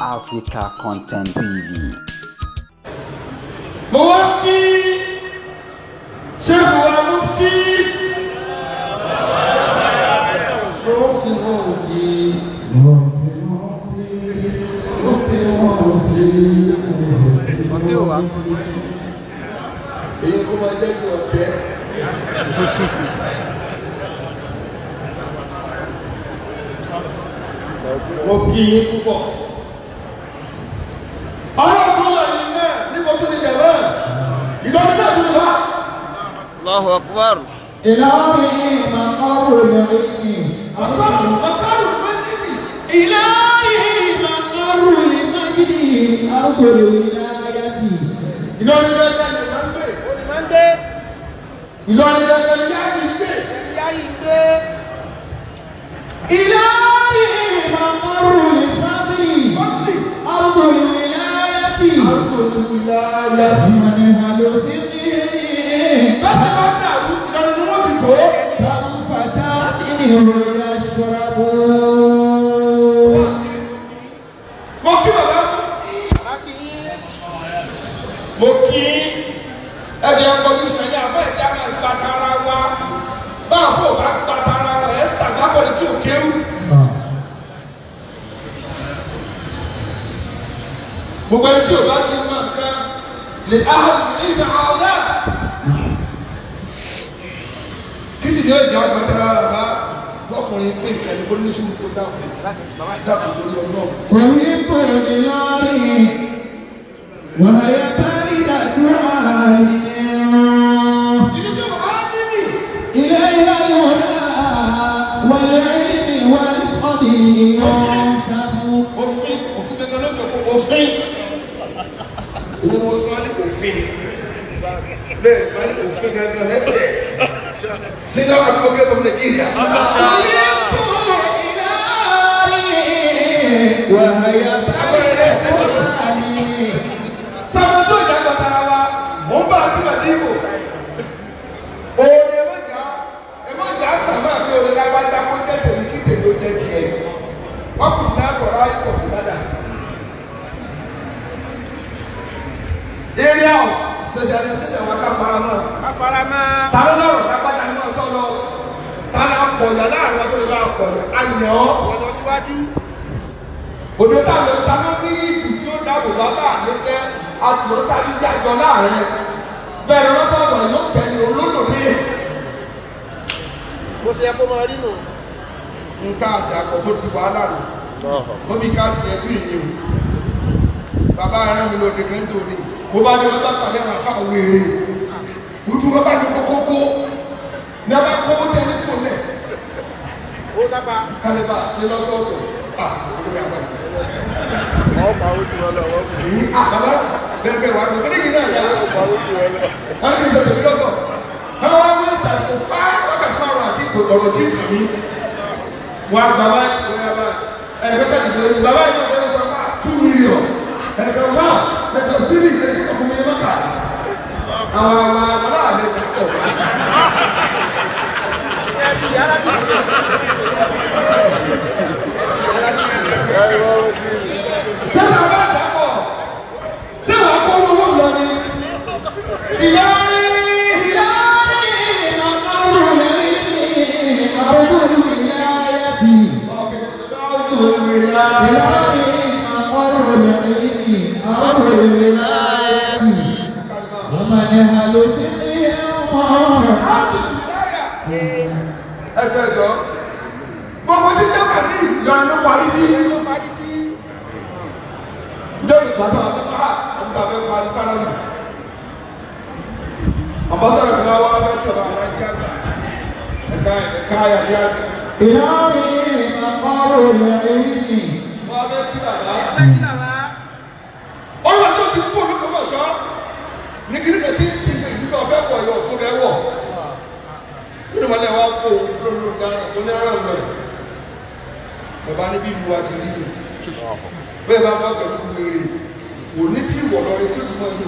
Africa Content TV. Mo wá kí Sheikh wa Mufti. Mufti, Mufti, Mufti, Mufti, Mufti. Èyí kó máa jẹ́ ti ọ̀tẹ́. Mo kí yín púpọ̀. Ọlọ́run tó wà ní náà níbo tún ní jẹ̀mọ́. Ìdánwò náà tún wá. Allahu Akbar. إلهي مقر العلم. Màkàrù méjìlì. إلهي مقر المجد، أرض الولاية. Ìlọrin gẹ́gẹ́ ni máa ń gbé. Ó ní máa ń gbé. Ìlọrin gẹ́gẹ́ ni yáàyè ń gbé. Ìyá yìí ń gbé. إلهي مقر الفضل، أرض الولاية. Àrùn منهل فقه. Bẹ́sẹ̀ bá dàrú, Ìlọrin ni wọ́n ti tó. كالفتى منه يشرب. Mo kí bàbá Mufti. Bàbá kì í. Mo kí ẹ̀dẹ̀ ọkọ̀ ní sùn ẹ̀yà àfọ̀ ẹ̀dẹ̀ àmà ìgbà tara wa. Bá àfọ̀ bá gba tara wa, ẹ̀ sàgbákọ̀ ní tí ò kéwù. Gbogbo ẹni tí o bá ti mọ nǹkan lè áhùn ní ọ̀gá. Kí sì ní ọjà àgbàtara bàbá lọkùnrin pé nǹkan ní kó ní sùúrù kó dákun dákun torí Ọlọ́run. أحب دياري وهي باردة عالية. Ìdíṣẹ́ bàbá níbi. إليها الهدى والعلم والفضل ينسب. Òfin, òfin gangan ló jọ kó òfin. Èmi mo sọ ní òfin. Bẹ́ẹ̀ bá ní òfin gangan lẹ́sẹ̀. Senior Advocate of Nigeria. أحب دياري وهي باردة عالية. Sábà tí òjá gba tara wa, mò ń bá Akíma Dígò. Òòlù ẹ má jà, ẹ má jà kàn máa fi òòlù lágbájá kó jẹ́ tèmi kí tèmi ó jẹ́ tiẹ̀. Wọ́n kù ní àtọ̀rọ̀ ayé kò dáadáa. Area of specialization wa ká fara mọ́. Ká fara mọ́. Ta ló lọ́rọ̀ lágbájá ni wọ́n sọ lọ? Ta la kọ̀yà láàrin wọn tó lè bá kọ̀yà? A yàn ọ́. Wọ́n lọ síwájú. Òde tá a lọ ta ló ní ìtù tí ó dáàbò bá bá àlè jẹ́ àtìwọ́sáré jájọ láàrin. Bẹ́ẹ̀ ló bá wà yóò tẹ̀lé olólùdé. Bó ṣe yẹ kó máa rí nù. Nǹkan àdàkọ̀ tó di wàhálà nù. Ó bí ká ti ẹbí yìí o. Bàbá ara mi lòdì kan tó ní. Mo bá ní wọn bá pàdé àwọn afá wèrè. Ojú wọn bá ní kókókó. Ní a bá kówó tẹ ní kò lẹ̀. Ó dápa. Kálíbà ṣe lọ́tọ̀ọ̀tọ̀. Ah, ó dé àbá. Wọ́n pa ojú wọn lọ, wọ́n kù. Ah, bàbá bẹ́ẹ̀ bẹ́ẹ̀ wà á gbé. Ó ní kí náà yà. Wọ́n pa ojú wọn lọ. Wọ́n ní kí n sọ tèmi lọ́tọ̀. Wọ́n wá wọ́n ṣàṣìkò fá wákàtí márùn-ún àti ọ̀rọ̀ tí kàn mí. Wọ́n á bàbá ẹnìkan tẹ̀lé ìdílé bàbá yìí wọ́n sọ fún 2 million. Ẹnìkan wá ẹnìkan 3 ẹnìkan fún mi ní mọ́tà. Àwọn àwọn aláàlẹ́ ti pọ̀. Ṣé ti yàrá bí? Ṣé bàbá àdàpọ̀? Ṣé wàá kó owó lọ ni? Ìyá إلهي مقر العلم، أرض الولاية. إلهي مقر العلم، أرض الولاية. ومنهل فقه. Ẹjọ́ ẹjọ́ gbogbo títí ọkà sí Ìlọrin ló parí sí. Ló parí sí. Njẹ́ ìgbà tó wà nípa ọ̀gá fẹ́ parí sálọ́nù. Àbáṣọ́rọ̀ kan wá fẹ́ kí ọba alájí àgbà ẹ̀ka ẹ̀ka ayàyà àgbà. إلهي مقر العلم. Wọ́n fẹ́ kí bàbá. Bàbá kí bàbá. Ọlọ́run tó ti kú olùkọ́mọ̀ṣọ́ ní kí nígbà tí ti fi ìlú kan fẹ́ wọ̀ yọ òkú rẹ̀ wọ̀. Nínú ìmọ̀lẹ̀ wa kó lóru dáná onírànlọ́ rẹ̀. Bàbá níbi ìlú wa ti rí i. Bẹ́ẹ̀ bá bá pẹ̀lú wèrè, òní tí ìwọ̀ lọ rí tí ó ti mọ ìlú.